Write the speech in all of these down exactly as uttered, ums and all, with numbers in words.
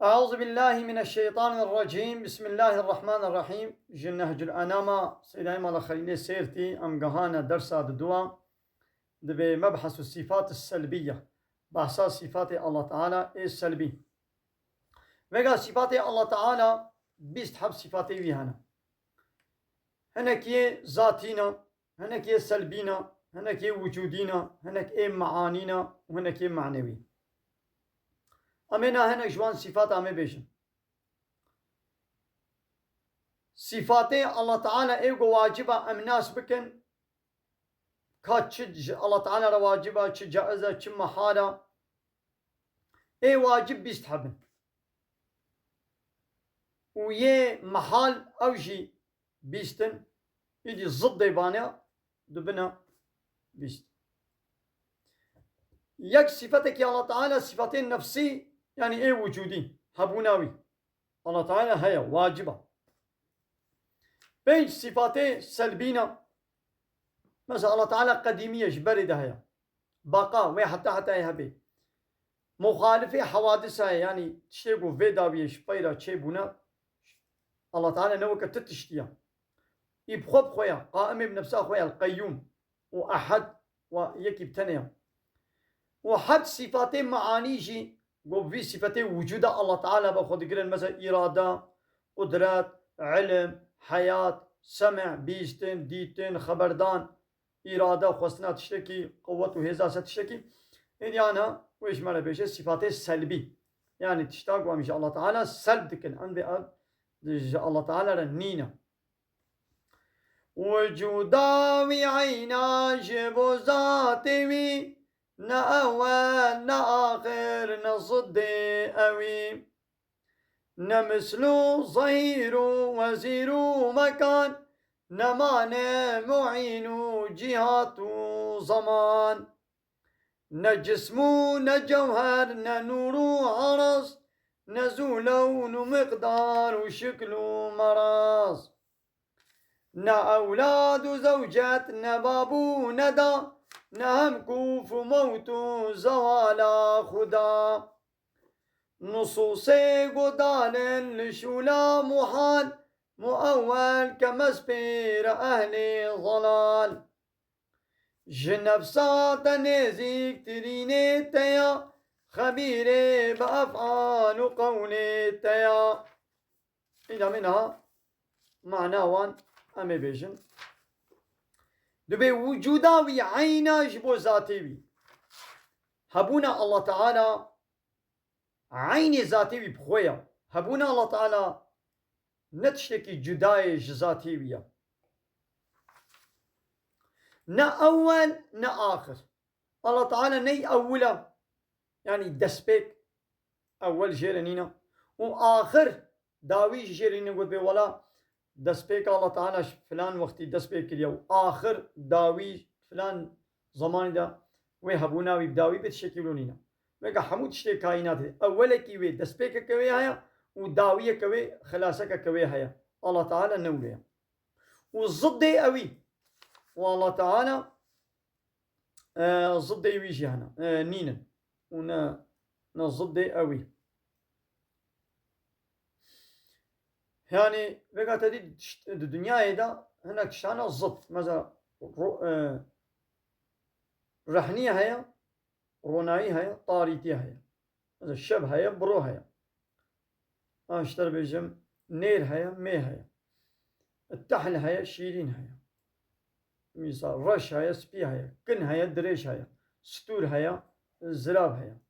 Eûzubillahimineşşeytanirrecîm. Bismillahirrahmanirrahîm. Ji Nehcul Enama Seydayê Mala Xelîlê Sêrtî em gehane dersa di dua. Dibê mebhesu sifat selbiye. Behsa sifatê Allah Teala ê selbî. Vega sifatê Allah Teala bîst heb sifatê wî hene. Hinek yê zatî ne, hinek yê selbî ne, hinek yê wicûdî ne, hinek ê meanî ne û hinek yê manewî. Em ê na hinek ji wan sifat em ê bêjin. Sifatê Allah Teala ê ku wacib e em nas bikin, ka çi ji Allah Teala re wacib e, çi caiz e, çi mehal e. Ê wacib bîst heb in. Û yê mehal ew jî bîst in. Îdî ziddê vane dibine bîst. Yek sifetekî Allah Teala, sifatê nefsî, yanî ê wicûdî, hebûna wî. Allah Teala heye, wacib e. Pênc sifatê selbî ne. Mesela Allah Teala qedîmî ye, ji berê de heye. Baqa, wê heta hetayê hebe. Muxalifê hewadisa ye, yanî tiştê ku vê dawiyê ji pey re çêbûne, Allah Teala ne weke ti tiştî ye. Î bi xwe bi xwe ye, qaimê bi nefsa xwe ye, el-Qeyyûm û Ehed û yekî bi tenê ye. Û heft sifatê meanî jî, ku vî sifatê wicûda Allah Teala be xwe digirin, mesela îrade, qudret, ilim, heyat, seme, bîstin, dîtin, xeberdan, îrade, xwestina tiştekî, qewet û hêza ser tiştekî. Êdî ana wê ji me re bêje sifatê selbî. Yanî tişta ku em ji Allah Teala selb dikin, em vê ev ji Allah Teala re nîne. Wicûda wî eyna ji bo zatê wî, ne ewel, ne axir, ne ziddê ewî. Ne misl û zehîr û wezîr û mekan, ne mane, muîn û cîhat û zeman. Ne cism û ne cewher, ne nûr û eraz, ne zû lewn û miqdar û şikl û meraz. Ne ewlad û zewcet, ne bab û ne da, ne hem kûf û mewt û zewala Xuda. Nusûsê godalin li şûla muhal, muewwel ke mespêre ehlê zelal. Ji nefsa te nêzîktirînê te ya, xebîrê bi efal û qewlê te ya. Îna min ha mana wan em ê bêjin. Dibê wicûda wî eyna ji bo zatê wî. Hebûna Allah Teala eynê zatê wî bi xwe ye. Hebûna Allah Teala ne tiştekî cuda ye ji zatê wî ye. Ne ewel, ne axir. Allah Teala ney ewil e, yanî destpêk, ewel jê re nîne. Û axir, dawî jî jê re nîne, got bê wela destpêka Allah Teala ji filan wextî dest pê kiriye û axir, dawî, filan zemanî de wê hebûna wî bi dawî bê, tiştekî wilo nîne. Weke hemû tiştê kaînatê ewelekî wê, destpêkeke wê heye û dawiyeke wê, xilasekeke wê heye. Allah Teala ne wilo ye. Û ziddê ewî. Û Allah Teala, e, ziddê wî jî hene, e, nînin. Û ne, ne ziddê ewî. Yani, vêga te dî tişt-, di dinyayê de hinek tiştana zid. Mesela, ro-, e, rehnî heye, ronayî heye, tarîtî heye. Mesela, şev heye, biro heye. Ha, ji te re bêjim, nêr heye, mê heye. Tehl heye, şîrîn heye. Mîsal, reş heye, spî heye. Kin heye, dirêj heye. Stûr heye, zirav heye.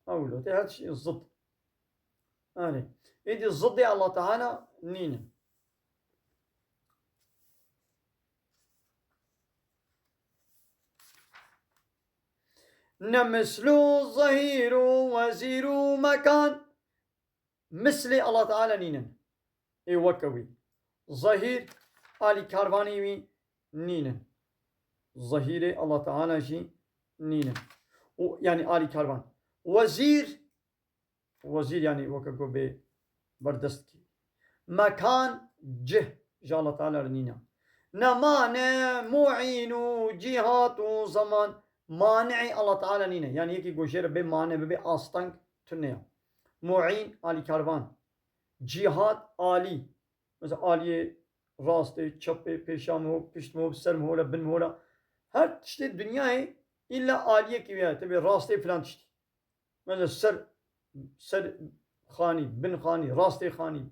Ew lotê her tiştî zid. Erê. Êdî zidê Allah Teala nînin. Ne misl û zehîr û wezîr û mekan. Mislê Allah Teala nînin. Ê weke wî. Zehîr, alîkarvanê wî nînin. Zehîrê Allah Teala jî nînin. Û, yani alîkarvan. Wezîr, wezîr yani weke ku bê berdestkî. Mekan, cih, ji Allah Teala re nîne. Ne mane, muîn û cîhat û zeman. Mani'ê Allah Teala nîne. Yani yekî ku jê re bê mane, bibe asteng, tune ya. Mu'în, alîkarvan. Cîhad, alî. Mesela aliyê rastê, çepê, pêşa min hol, pişt min hol, ser min hol e, bin min hol e. Her tiştê dinyayê îlla aliyekî wê heye. Tevê rastê filan tiştî. Mesela ser, ser xanî, bin xanî, rastê xanî,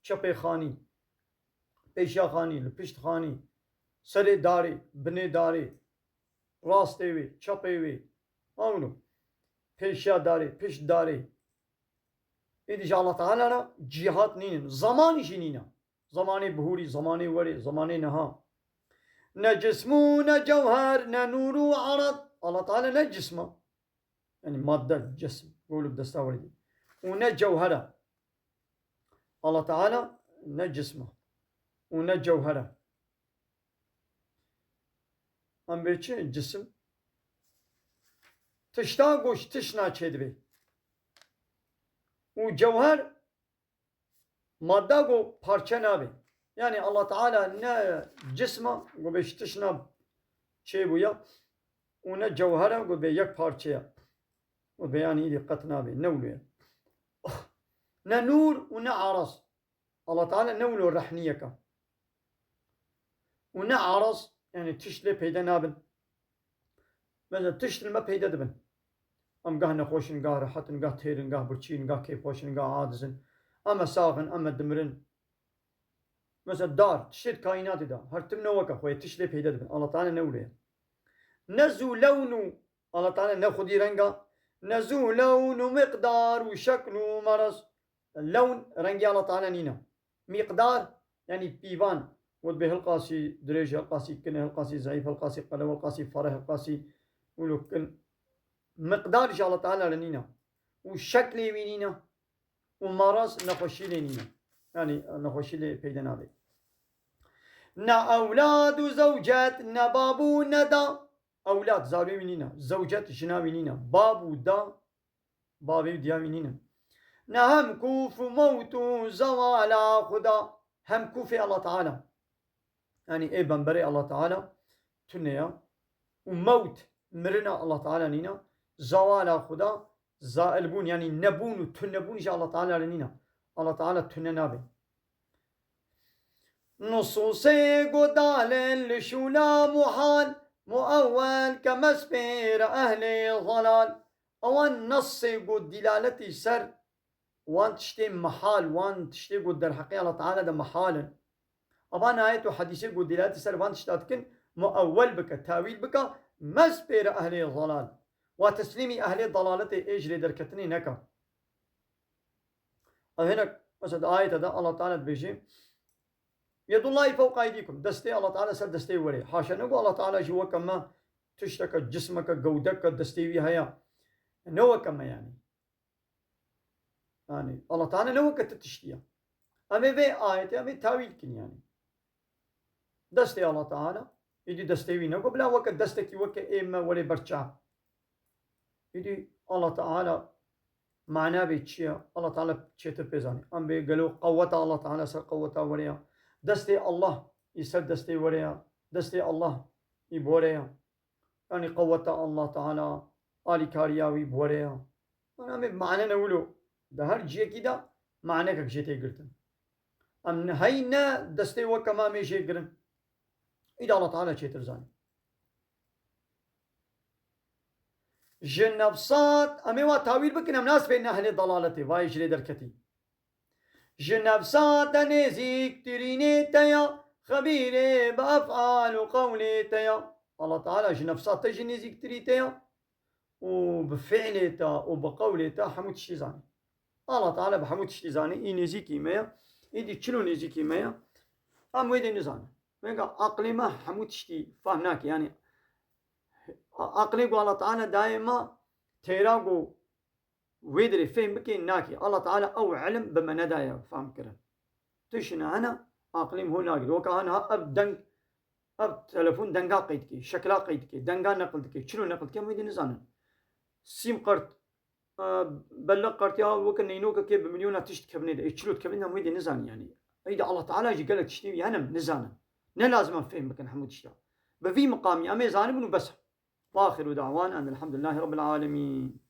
çepê xanî, pêşiya xanî, li pişt xanî, serê darê, binê darê, rastê wê, çepê wê, hewno, pêşiya darê, pişt darê. Êdî ji Allah Teala re cîhat nînin. Zemanî jî nîne. Zemanê bihûrî, zemanê werê, zemanê niha. Ne cism û ne cewher, ne nûr û erad. Allah Teala ne cism e. Yani madde, cism, gol bi desta werê. Û ne cewher e. Allah Teala ne cism e. Û ne cewher e. Em bê çi? Cisim. Tişta ku ji tişna çêdibê. Û cewher madda ku parçe nabe. Yani Allah Teala ne cisma ku bê ji tişna çêbûya û ne cewhera ku bê yek parçe ya. Ku bê yani îdî qet nabe. Ne wilo ye. Ne nûr û ne araz. Allah Teala ne wilo rehniyek e. Û ne araz, yani tişt lê peyde nabin. Mesela tişt li me peyde dibin. Em gah nexweş in, gah rehet in, gah têr in, gah birçî in, gah kêfxweş in, gah aciz in. Em e sax in, em e dimirin. Mesela dar, tiştê di kaînatê de, her tim ne weke xwe ye, tişt lê peyde dibin. Allah Teala ne wilo ye. Ne zû lewn û Allah Teala ne xwedî renga, ne zû lewn û miqdar û şekl û meraz. Lewn rengê Allah Teala nîne. Miqdar, yani pîvan. Wet bê hilqasî dirêj, hilqasî kin, hilqasî zeîf, hilqasî qelew, hilqasî fereh, hilqasî wilo kin. Miqdar ji Allah Teala re nîne. Û şeklê wî nîne. Û maraz nexweşî lê nîne. Yani nexweşî lê peyde nabe. Ne ewlad û zewcet, ne bab û ne da. Ewlad, zarê wî nîne. Zewcet, jina wî nîne. Bab û da, bavê û diya wî nîne. Ne hem kûf û mewt û zewala Xuda. Hem kûfê Allah Teala. Yani ê bemberê Allah Teala tune ya. Û mewt, mirina Allah Teala nîne. Zewala Xuda, zail bûn, yani nebûn û tunebûn ji Allah Teala re nîne. Allah Teala tune nabe. Nusûsê ku dalin li şûla muhal, muewwel ke mespêre ehlê zelal. Ewan nesê ku dîlaletî ser wan tiştê mihal, wan tiştê ku derheqê Allah Teala de mihal in. Evan ayet û hedîsê ku dîlaletî ser van tişta dikin, muewwel bike, tawîl bike, mespêre ehlê zelal. Wa teslîmî ehlê dalaletê ê ji lê derketinê neke. Ev hinek, mesela di ayete de Allah Teala dibêje, Yedullahi fewqa eydîkum. Destê Allah Teala ser destê werê. Haşa ne ku Allah Teala jî weke me tişteke, cismeke, gewdeke destê wî heye. Ne weke me yani. Yani Allah Teala ne weke ti tiştî ye. Em ê vê ayetê, em ê tawîl kin yani. Destê Allah Teala, êdî destê wî ne ku bila weke destekî weke ê me were ber çav. Êdî Allah Teala mana bê çi ye? Allah Teala çêtir pê zanî. Em bê gelo qeweta Allah Teala ser qeweta were ya. Destê Allah î ser destê were ya. Destê Allah î bi were ya. Yani qeweta Allah Teala, alîkariya wî bi were ya. Yani em ê mane ne wilo. Di her ciyekî de manekek jê tê girtin. Em ne, hey ne destê weke me em ê jê girin. Îda Allah Teala çêtir zanî. Ji nefsat, em ê wa tawîl bikin, em nas bê nehlê dalaletê, vayê ji lê derketî. Ji nefsa te nêzîktirînê te ya, xebîrê bi efal û qewlê te ya. Allah Teala ji nefsa te jî nêzîktirî te ya û bi fiilê te û bi qewlê te hemû tiştî zanî. Allah Teala bi hemû tiştî zanî, î nêzîkî me ya, îdî çilo nêzîkî me ya, em wê dê nizanin. Wêga aqlê me hemû tiştî fehm nake. Yani a-, aqlê ku Allah Teala dayê me têra ku wê dirê fêm bikê, nakê. Allah Teala ew ilim bi me nedaye fam kirin. Tiştine hene, aqlê min hol nagirê. Weka hene ha ev deng, ev telefon denga qeyd dike, şekla qeyd dike, denga neqil dike, çilo neqil dike, em wê dê nizanin. Sîm qert, e, bellek qert ya weke neynokekê bi milyona tişt dikevnê de. Ê çilo dikevnê de em wê dê nizanin yani. Ey de Allah Teala jî gelek tiştê wî hene em nizanin. Ne lazim em fêm bikin hemû tişta. Bi vî miqamî em ê zanibin û bes. Ve axiru da'wana enelhamdülillahi rabbil alemin.